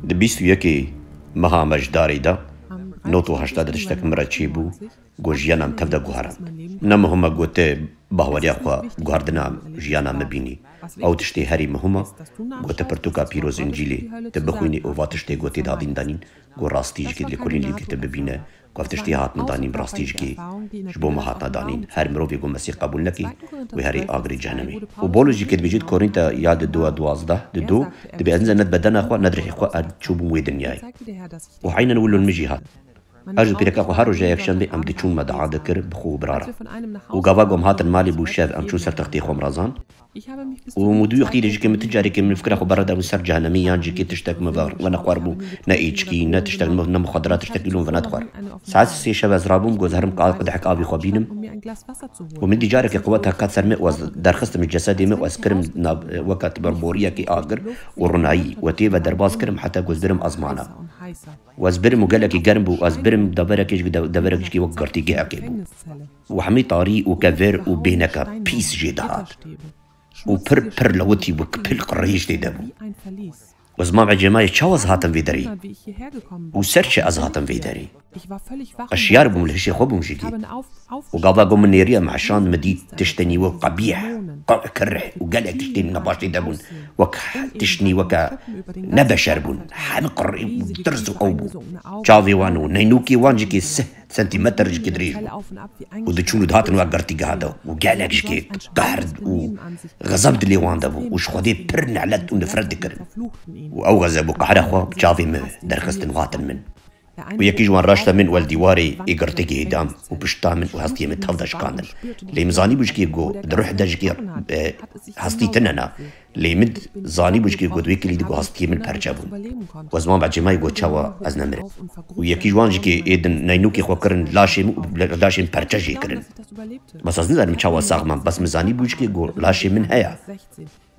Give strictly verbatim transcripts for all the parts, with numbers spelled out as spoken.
Di bîst û yekê meha Mejdarê de nod û heşta de tiştek min re çêbû, ku jiyana min tev de guherand. Ne muhim e ku te bahweriya xwe guherdina jiyana min bînî. Ew tiştê herî muhim e ku te pirtûka pîroz Încîlê te bixwînî û va tiştê ku tê dadîn danîn, ku rastî ji lêkolîn lîvkê te bibîne, ku ev tiştê hatin danîn, bi rastî jikê ji bo me hatina danîn. Her mirovê ku Mesîh qebûl neke, wê herê agirê cehennemê. Û Pawlus jî ke dibêje di Korînta ya di dua duwazdeh, di do, dibê ez niza ne di bedena xwe, ne di rihê xwe, ez çûbûm wê dinyayê. Û eynen wilo li min jî hat. Ez û pîreka xwe her roja yekşemê em diçûn me dua dikir bi xwe û bira re. Û gava ku em hatin malê bû şev, em çûn ser textê xwe mirazan. Û min dû wextî de jî ke min tu carekê min fikra xwe bereda bû ser cehennemî yan jî ke tiştek min ve, ve nexwar bû, ne êçkî, ne tiştek, ne muxadera, tiştekî lûm ve nedixwar. Saet sê şev ez rabûm, goz herim qedehek avî xwe bînim. Û min dî carekê qewet hekat ser min û ez derxistim ji cesedê min û ez kirim nav, weke boriyekê agir û ronayî. Û tê ve derbas kirim heta goz birim ezmana. Û ez birim û gelekî germ bû, ez birim deverekê ji de-, deverek jikê wek girtîgehekê bû. Û hemî tarî û kevir û bêhneke pîs jê dihat. Û pir pir lewitî wek pil qirêj tê de bû. Û ez mam ecêmayê çawa ez hatim vê derê? Û ser çi ez hatim vê derê? Ez şiyar bûm, li hişê xwe bûm jikê. Û gava ku min nêriya min eşand, min dît tiştenî wek qebîh, qe-, kirih û gelek tiştên nebaş tê de bûn. Wek tiştnî weke nebeşer bûn. Hemî qirê û tirs û ew bû. Çavê wan û neynûkê wan jikê sih sentîmeter jikê dirêj bû. Û diçûn û dihatin wek girtîgeha de. Û gelek jikê qehir û xezeb dilê wan de bû. Û ji Xwedê pir nelet û nifret dikirin. Û ew xezeb û qehira xwe bi çavê min derxistin, hatin min. Û yekî ji wan raşte min û li dîwarê ê girtîgehê dam û pişta min û hestiyê min tev de şikandin. Lê min zanîbû jikê ku di ruh de jikê, e, hestî tune na. Lê min zanîbû jikê ku di wê kilî de ku hestiyê min perçe bûn. Û ez wan ecêmayê ku çawa ez nemirim. Û yekî ji wan jikê ê din neynûkê xwe kirin laşê min û laşê min perçe jê kirin. Bes ez nizanim çawa sax mam, bes min zanîbû jikê ku laşê min heye.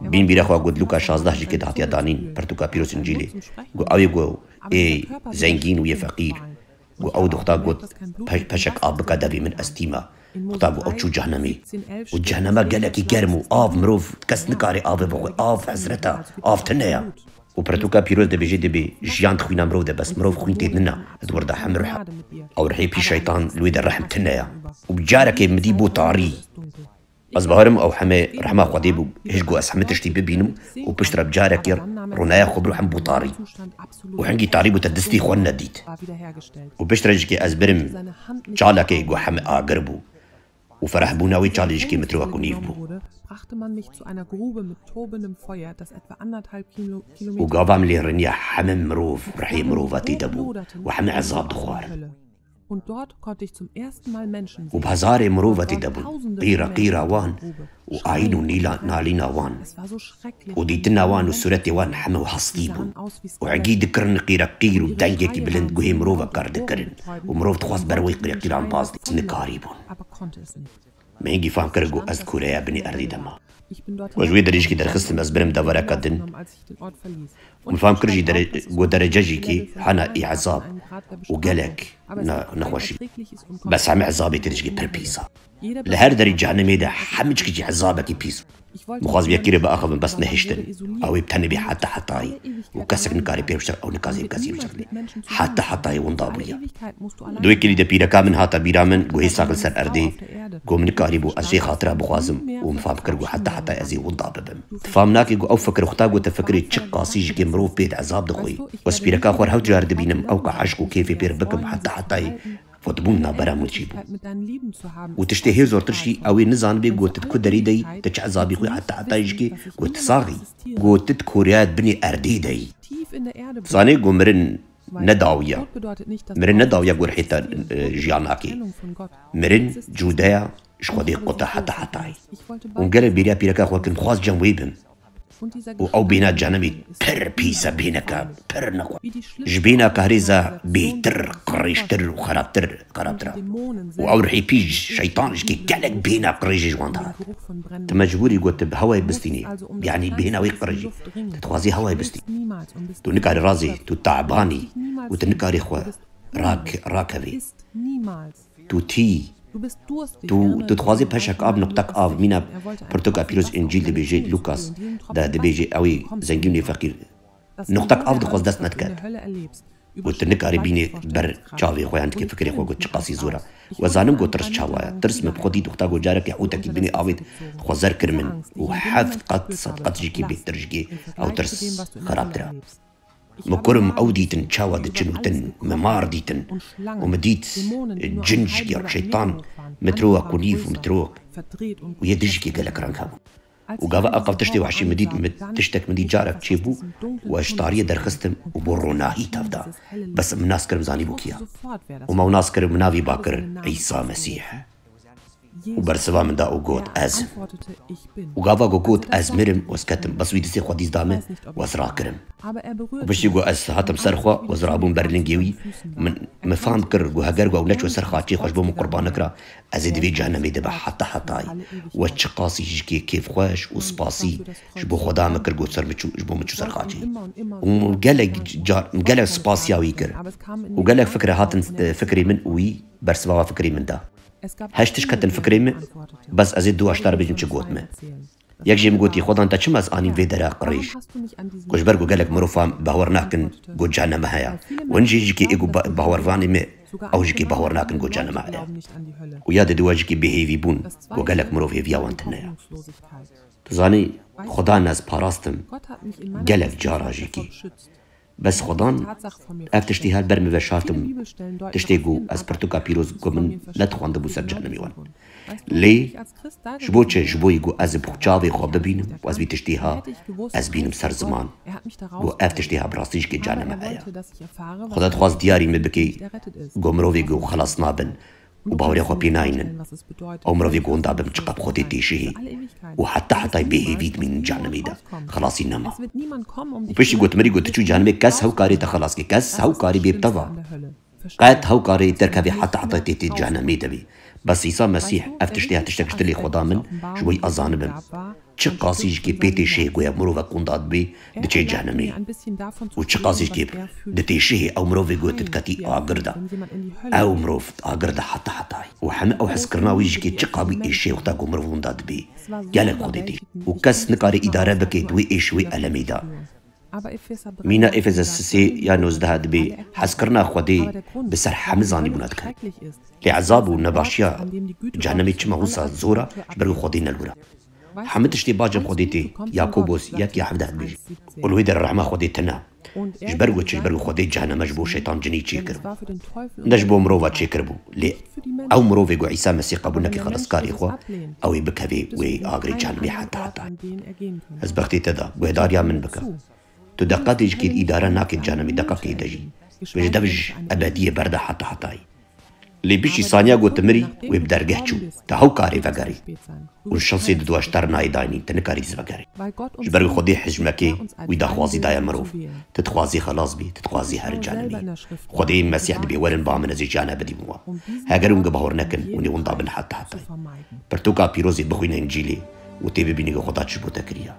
Bîn bîra xwe got Lûka şazdeh jikê dihatiya danîn, pirtûka pîroz Încîlê. Got ew ê ku ê zengîn û yê feqîr. Got ew dixta got pe-, peşek av bike devê min ez tîma. Dixta got ew çû cehnemê. Û cehnema gelekî germ û av mirov kes nikare avê bixwe. Av hezret e, av tune ye. Û pirtûka pîroz dibêje dibê jiyan di xwîna mirov de bes mirov xwîn tê nina. Di wir de hem rih e. Ew rihê pî şeytan li wê de rehm tune ye. Û bi carekê min dî bû tarî. Ez bawerim ew heme rehma Xwedê bû, hişt ku ez hemî tiştî bibînim û piştre bi carekê ronaya xwe bi ruh em bû tarî. Û hingî tarî bû te distî xwe nedît. Û piştre jikê ez birim çalekê ku heme agir bû. Û ferehbûna wê çalê jikê metrowek û nîv bû. Brachte man mich zu einer Grube mit tobendem Feuer, das etwa anderthalb Kilo-, Kilometer. Û gava min lê riniya heme mirov, rihê mirova tê de bû û heme ezab dixwar. Und dort konnte ich zum ersten Mal Menschen sehen. Û bi hezarê mirov tê de bûn. Qîra qîra wan û ayîn û nîla-, nalîna wan. Es war so schrecklich. Û dîtina wan û sûretê wan heme hestî bûn. Û hingî dikirin qîra qîr û dengekî bilind guhê mirova kar dikirin. Û mirov dixwast ber wê qîra qîran baz dikin. Nikarî bûn. Aber konnte es nicht. Me hingî fam kir ku ez di kûreya binê erdê de ma. Û ji wê derê jikî derxistim ez birim devereka din. Min fam kir jî dere-, ku derece jî kî hena î ezab û gelek ne-, nexweşî. Bes hemî ezabê tê de jikî pir pîs e. Li her derî cehennemê de hemî çikî jî ezabekî pîs. Min xwest bi yekî re biaxivim bes nehiştin. Ew ê bi tenê bê heta hetayî. Û kesek nikare pê bişer, ew nikazê bi kesî bişer. Heta hetayî winda bûye. Di wê kilî de pîreka min hate bîra min, ku hê sax li ser erdê, ku min nikarîbû ez jê xatira bixwazim û min fam kir ku heta hetayê ez ê winda bibim. Tu fam nakî ku ew fikir xwe ta ku te fikirê çi qasî ji kê mirov pê di ezab dixwî. Ez pîreka xwe her car dibînim, ew ka eşq û kêfê pê re bikim heta hetayê. Fotbûn navbera min çî bû. Û tiştê hê zortir jî ew ê nizanibê ku tu di ku derî de yî, tu çi ezabî xwe heta hetayê jikê ku tu sax î. Ku tu di kûreya binê erdê de yî. Zanê ku mirin ne dawiya. Mirin ne dawiya ku rihê te, e, jiyan nakê. Mirin cûdeya ji Xwedê quta heta hetayê. Û gelek bêriya pîreka xwe kirin, xwest cem wê bim. Û ew bêhna cehennemê pir pîs e, bêhneke pir nexwe. Ji bêhna kahrêza bêtir, qirêjtir û xerabtir, xerabtir e. Û ew rihê pî şeytan jikê gelek bêhna qirêjê ji wan dihat. Tu mecbûr î ku tu bi hewayê bistînî. Yanî bêhna wê qirêjî. Tu dixwazî hewayê bistî. Tu nikarî razê, tu taban î û tu nikarî xwe rak-, rakevê. Tu tî. Tu, tu dixwazî peşek av, nuqtek av, mîna pirtûka pîroz Încîl dibêje, Lukas de dibêje, ew ê zengîn û feqîr Nuqtek av dixwaz dest nediket. Û tu nikarî bînî ber çavê xwe yan dikê fikirê xwe ku çiqasî zor e. We zanim ku tirs çawa ye. Tirs min bi xwe dît wexta ku carekê hûtekî binê avê xwezer kir min û heft qet, sed qet jikê bêhtir jikê ew tirs xerabtir e. Min kurim ew dîtin çawa diçin û tin, min mar dîtin û min dît cin jikê, şeytan, min tirok û nîv û min tirok û yê dijikê gelek reng hebû. Û gava aqil tiştê wehşî min dît, min tiştek min dît carek çêbû û ez ji tariyê derxistim û bû ronahî tev da. Bes min nas kirim zanîbû kî ya. Û me nas kirim, min navî ba kir Îsa Mesîh. Û bersiva min da û got, "Ez im." Û gava ku got, "Ez mirim", û ez ketim. Bes wî distê xwe dîs da min û ez rakirim. Û piştî ku ez hatim ser xwe û ez rabûm ber lingê wî, min, min fam kir ku heger ku ew neçû ser xaçê xwe ji bo min qurban nekira, ez ê di vê cehenemê de be heta hetayî. We çiqasî jikê kêfxweş û spasî ji bo Xweda min kir, got ser min çû, ji bo min çû ser xaçê. Û min gelek car, min gelek spasiya wî kir. Û gelek fikre hatin, e, fikrê min û wî bersiva fikrê min da. Heşt tişt ketin fikrê min, bes ez ê du aştar bêjim çi got me. Yek jê min gotî, "Xwedan te çima ez anî vê dera qirêj?" Ku ji ber ku gelek mirovan bawer nakin ku cehenneme heye. Û hin jî jikê ê ku ba-, bawervanê me, ew jikê bawer nakin ku cehenneme heye. Û ya di diwa jikê bêhêvî bûn, ku gelek mirov hêviya wan tune ye. Tu zanî, Xwedan ez parastim gelek cara jikê. Bes Xwedan ev tiştî her ber min veşartim. Tiştê ku ez pirtûka pîroz ku min nedixwandibû ser cehennemê wan. Lê ji bo çi? Ji bo yî ku ez bi çavê xwe bibînim û ez vî tiştî ha ez bînim ser ziman. Ku ev tiştî ha bi rastî jikê cehenneme heye. Xweda dixwast diyarî min bikê ku mirovê ku xelas nabin û bawerê xwe pê nayînin. Ew mirovê ku winda bim çiqas bi Xwedê têşihê û heta hetayê bêhêvî dimînin cehennemê de, xelasî nema. Û piştî ku tu mirî ku tu çû cehennemê, kes hew karê te xelas kê, kes hew karê bê bi te va. Qet hew karê derkevê heta hetayê tê, tê cehennemê de bê. Bes Îsa Mesîh ev tiştê, ev tiştek ji dilê xwe da min, ji bo yî ez zanibim. Çiqasî jikê pê têşihê ku ya mirovek winda dibê, diçe cehennemê. Û çiqasî jikê ditêşihê ew mirovê ku tu diketî agir de. Ew mirov agir de heta hetayî. Û heme ew hezkirina wî jikê çiqa wî êşê wexta ku mirov winda dibê. Gelek Xwedê tê. Û kes nikare îdare bike di wê êş wê elemê de. Mîna Efeze sisê ya nozdeh dibê, hezkirina Xwedê bi ser heme zanîbûna dikare. Lê ezab û nebaşiya cehennemê çima wisa zor e, ji ber ku Xwedê ne li wir e. Hemî tiştê bacê Xwedê tê, Yakobos yek ya hevdeh dibêje. Û li wê derê rehma Xwedê tune. Ji ber ku çi? Ji ber ku Xwedê cehenneme ji bo şeytan cinî çêkiribû. Ne ji bo mirova çêkiribû. Lê ew mirovê ku Îsa Mesîh qebûl neke xelaskarê xwe, ew ê bikeve wê agirê cehennemê heta heta. Ez bextê te da, guhdariya min bike. Tu deqetê ji kê îdare nake cehennemê, deqekê de jî. Tu ji dev ji ebediyê berde heta hetayî. Lê piştî saniya ku tu mirî, wê bi dergeh çû. Tu hew karê vegerî. Û şansê di dua ji te re nayê dayînî, tu nikarî dîs vegerî. Ji ber ku Xwedê hizmekê wî daxwazî daye mirov. Tu dixwazî xelas bî, tu dixwazî herî cehennemê. Xwedê Mesîh dibê werin ba min ez ê cihana bidî bin we. Heger hûn ku bawer nekin, hûn ê winda bin heta hetayî. Pirtûka pîrozê bixwîne Încîlê û tê bibînî ku Xweda çi ji bo te kiriye.